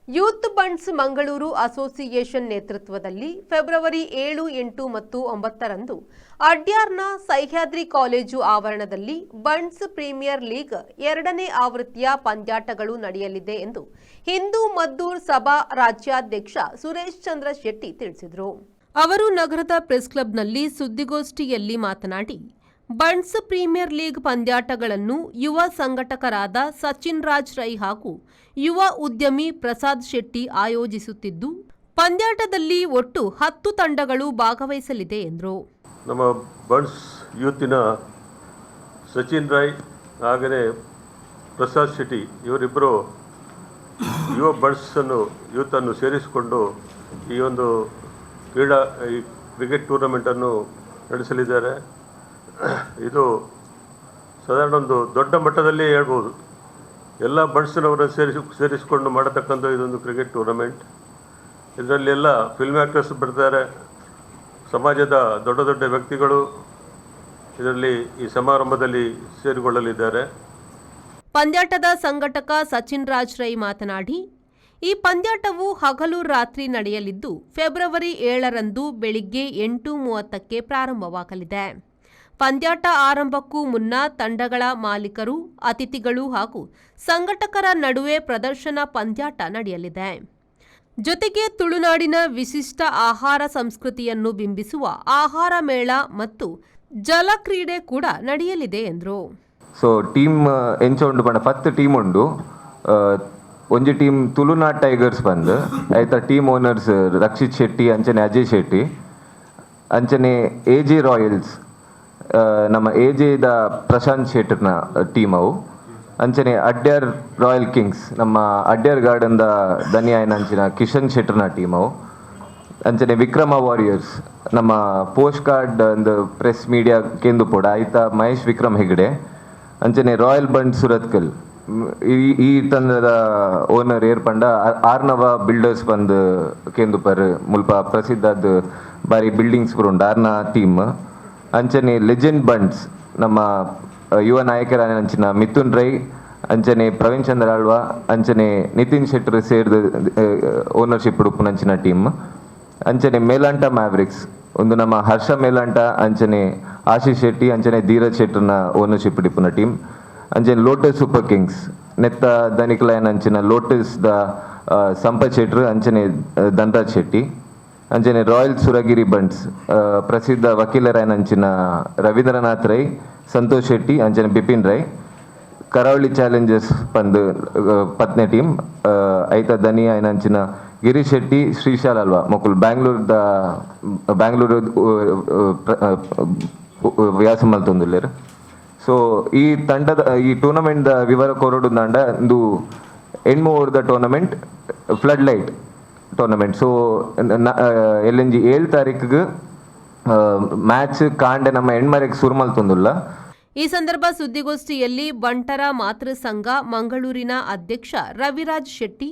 Youth Bunts Mangaluru association ನೇತೃತ್ವದಲ್ಲಿ ಫೆಬ್ರವರಿ 7, 8 ಮತ್ತು 9ರಂದು ಅಡ್ಯಾರ್ನ Sahyadri college ಆವರಣದಲ್ಲಿ ಬಂಟ್ಸ್ ಪ್ರೀಮಿಯರ್ ಲೀಗ್ ಎರಡನೇ ಆವೃತ್ತಿಯ ಪಂದ್ಯಾಟಗಳು ನಡೆಯಲಿದೆ ಎಂದು ಹಿಂದೂ ಮಜ್ದೂರ್ ಸಭಾ ರಾಜ್ಯಾಧ್ಯಕ್ಷ ಸುರೇಶ್ ಚಂದ್ರ ಶೆಟ್ಟಿ ತಿಳಿಸಿದರು. ಅವರು ನಗರದ ಪ್ರೆಸ್ ಕ್ಲಬ್ನಲ್ಲಿ ಸುದ್ದಿಗೋಷ್ಠಿಯಲ್ಲಿ ಮಾತನಾಡಿ, ಬಂಟ್ಸ್ ಪ್ರೀಮಿಯರ್ ಲೀಗ್ ಪಂದ್ಯಾಟಗಳನ್ನು ಯುವ ಸಂಘಟಕರಾದ ಸಚಿನ್ ರಾಜ್ ರೈ ಹಾಗೂ ಯುವ ಉದ್ಯಮಿ ಪ್ರಸಾದ್ ಶೆಟ್ಟಿ ಆಯೋಜಿಸುತ್ತಿದ್ದು, ಪಂದ್ಯಾಟದಲ್ಲಿ ಒಟ್ಟು 10 ತಂಡಗಳು ಭಾಗವಹಿಸಲಿದೆ ಎಂದರು. ನಮ್ಮ ಬಂಟ್ಸ್ ಯೂತಿನ ಸಚಿನ್ ರಾಯ್ ಹಾಗೆಯೇ ಪ್ರಸಾದ್ ಶೆಟ್ಟಿ, ಇವರಿಬ್ಬರು ಯುವ ಬಂಟ್ಸನ್ನು, ಯೂತನ್ನು ಸೇರಿಸಿಕೊಂಡು ಈ ಒಂದು ಈ ಕ್ರಿಕೆಟ್ ಟೂರ್ನಮೆಂಟನ್ನು ನಡೆಸಲಿದ್ದಾರೆ. ಇದು ಸಾಧಾರಣ ಒಂದು ದೊಡ್ಡ ಮಟ್ಟದಲ್ಲಿ ಹೇಳ್ಬೋದು. ಎಲ್ಲ ಬಂಟ್ಸ್ನವರನ್ನು ಸೇರಿಸಿಕೊಂಡು ಮಾಡತಕ್ಕಂಥ ಇದೊಂದು ಕ್ರಿಕೆಟ್ ಟೂರ್ನಮೆಂಟ್. ಇದರಲ್ಲಿ ಎಲ್ಲ ಫಿಲ್ಮ್ ಆ್ಯಕ್ಟರ್ಸ್ ಬರ್ತಾರೆ. ಸಮಾಜದ ದೊಡ್ಡ ದೊಡ್ಡ ವ್ಯಕ್ತಿಗಳು ಇದರಲ್ಲಿ, ಈ ಸಮಾರಂಭದಲ್ಲಿ ಸೇರಿಕೊಳ್ಳಲಿದ್ದಾರೆ. ಪಂದ್ಯಾಟದ ಸಂಘಟಕ ಸಚಿನ್ ರಾಜ್ ರೈ ಮಾತನಾಡಿ, ಈ ಪಂದ್ಯಾಟವು ಹಗಲು ರಾತ್ರಿ ನಡೆಯಲಿದ್ದು, ಫೆಬ್ರವರಿ 7ರಂದು ಬೆಳಿಗ್ಗೆ 8:30ಕ್ಕೆ ಪ್ರಾರಂಭವಾಗಲಿದೆ. ಪಂದ್ಯಾಟ ಆರಂಭಕ್ಕೂ ಮುನ್ನ ತಂಡಗಳ ಮಾಲೀಕರು, ಅತಿಥಿಗಳು ಹಾಗೂ ಸಂಘಟಕರ ನಡುವೆ ಪ್ರದರ್ಶನ ಪಂದ್ಯಾಟ ನಡೆಯಲಿದೆ. ಜೊತೆಗೆ ತುಳುನಾಡಿನ ವಿಶಿಷ್ಟ ಆಹಾರ ಸಂಸ್ಕೃತಿಯನ್ನು ಬಿಂಬಿಸುವ ಆಹಾರ ಮೇಳ ಮತ್ತು ಜಲಕ್ರೀಡೆ ಕೂಡ ನಡೆಯಲಿದೆ ಎಂದರು. ಸೊ ಟೀಮ್ ಎಂಚ ಉಂಡು ಪಂಡ, 10 ಟೀಮ್ ಉಂಡು. ಒಂಜಿ ಟೀಮ್ ತುಳುನಾಡ್ ಟೈಗರ್ಸ್ ಬಂದು, ಐತ ಟೀಮ್ ಓನರ್ಸ್ ರಕ್ಷಿತ್ ಶೆಟ್ಟಿ ಅಂಚನೆ ಅಜಯ್ ಶೆಟ್ಟಿ. ಅಂಚನೆ A J Royals, ನಮ್ಮ ಎ ಜೆದ ಪ್ರಶಾಂತ್ ಶೆಟ್ಟರ್ನ ಟೀಮ್ ಅವು. ಅಂಚನೆ ಅಡ್ಯಾರ್ ರಾಯಲ್ ಕಿಂಗ್ಸ್, ನಮ್ಮ ಅಡ್ಯಾರ್ ಗಾರ್ಡನ್ದ ದನಿಯಾಯನ ಅಂಚಿನ ಕಿಶನ್ ಶೆಟ್ಟರ್ನ ಟೀಮ್ ಅವು. ಅಂಚನೆ ವಿಕ್ರಮ ವಾರಿಯರ್ಸ್, ನಮ್ಮ ಪೋಸ್ಟ್ ಕಾರ್ಡ್ ಒಂದು ಪ್ರೆಸ್ ಮೀಡಿಯಾ ಕೇಂದುಪೋಡ ಆಯ್ತಾ ಮಹೇಶ್ ವಿಕ್ರಮ್ ಹೆಗ್ಡೆ. ಅಂಚನೆ ರಾಯಲ್ ಬಂಟ್ ಸುರತ್ಕಲ್, ಈ ಈ ತಂಡದ ಓನರ್ ಏರ್ ಪಂಡ ಆರ್ನವ ಬಿಲ್ಡರ್ಸ್ ಬಂದು ಕೇಂದುಪರ್. ಮುಲ್ಪ ಪ್ರಸಿದ್ಧದ ಬಾರಿ ಬಿಲ್ಡಿಂಗ್ಸ್ ಪೂರ ಉಂಡು, ಆರ್ನ ಟೀಮ್. ಅಂಚನೆ ಲೆಜೆಂಡ್ ಬಂಟ್ಸ್, ನಮ್ಮ ಯುವ ನಾಯಕರ ಅಂಚಿನ ಮಿಥುನ್ ರೈ, ಅಂಚನೆ ಪ್ರವೀಣ್ ಚಂದ್ರ ಆಳ್ವ, ಅಂಚನೆ ನಿತಿನ್ ಶೆಟ್ಟರ್ ಸೇರ್ದು ಓನರ್ಶಿಪ್ ಉಪ್ಪುನಂಚಿನ ಟೀಮ್. ಅಂಚನೆ ಮೇಲಾಂಟ ಮ್ಯಾವ್ರಿಕ್ಸ್, ಒಂದು ನಮ್ಮ ಹರ್ಷ ಮೇಲಾಂಟ, ಅಂಚನೆ ಆಶೀಶ್ ಶೆಟ್ಟಿ, ಅಂಚನೆ ಧೀರಜ್ ಶೆಟ್ಟರ್ನ ಓನರ್ಶಿಪ್ ಇಪ್ಪುನ ಟೀಮ್. ಅಂಚನೆ lotus super Kings, ನೆತ್ತ ದನಿಕ್ಲಯನ್ ಅಂಚಿನ ಲೋಟಸ್ ದ ಸಂಪತ್ ಶೆಟ್ರು, ಅಂಚನೆ ಧನರಾಜ್ ಶೆಟ್ಟಿ. ಅಂಚನೆ ರಾಯಲ್ ಸುರಗಿರಿ ಬಂಟ್ಸ್, ಪ್ರಸಿದ್ಧ ವಕೀಲರಾಯನ ಅಂಚಿನ ರವೀಂದ್ರನಾಥ್ ರೈ, ಸಂತೋಷ್ ಶೆಟ್ಟಿ, ಅಂಚನೆ ಬಿಪಿನ್ ರೈ. ಕರಾವಳಿ ಚಾಲೆಂಜರ್ಸ್ ಪಂದ್ 10ನೇ ಟೀಮ್, ಐತ ದನಿ ಅಂಚಿನ ಗಿರೀಶ್ ಶೆಟ್ಟಿ, ಶ್ರೀಶಾಲ್ ಅಲ್ವಾ ಮೊಕುಲ್ ಬ್ಯಾಂಗ್ಳೂರ್ದ, ಬ್ಯಾಂಗ್ಳೂರು ವ್ಯಾಸ ಮಲ್ತೊಂದುಲ್ಲೆರ್. ಸೊ ಈ ತಂಡದ, ಈ ಟೂರ್ನಮೆಂಟ್ the ವಿವರ ಕೊರೊಡು ದಾಂಡ, ಇಂದು ಎಣ್ಮ ಓವರ್ದ tournament, flood light tournament. So ಎಲ್ಲೆಂಜಿ 7 ತಾರೀಕಿಗೆ ಮ್ಯಾಚ್ ಕಾಂಡೆ ನಮ್ಮ ಎಣ್ಮರೆಗ್ ಸುರು ಮಲ್ತೊಂದುಲ್ಲ. ಈ ಸಂದರ್ಭ ಸುದ್ದಿಗೋಷ್ಠಿಯಲ್ಲಿ ಬಂಟರ ಮಾತೃ ಸಂಘ ಮಂಗಳೂರಿನ ಅಧ್ಯಕ್ಷ ರವಿರಾಜ್ ಶೆಟ್ಟಿ,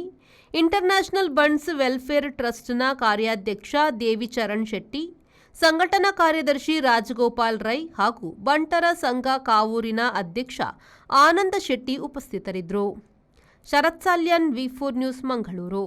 ಇಂಟರ್ನ್ಯಾಷನಲ್ ಬಂಟ್ಸ್ ವೆಲ್ಫೇರ್ ಟ್ರಸ್ಟ್ನ ಕಾರ್ಯಾಧ್ಯಕ್ಷ ದೇವಿಚರಣ್ ಶೆಟ್ಟಿ, ಸಂಘಟನಾ ಕಾರ್ಯದರ್ಶಿ ರಾಜಗೋಪಾಲ್ ರೈ ಹಾಗೂ ಬಂಟರ ಸಂಘ ಕಾವೂರಿನ ಅಧ್ಯಕ್ಷ ಆನಂದ ಶೆಟ್ಟಿ ಉಪಸ್ಥಿತರಿದ್ದರು. Sharath Salian, V 4 news, Mangaluru.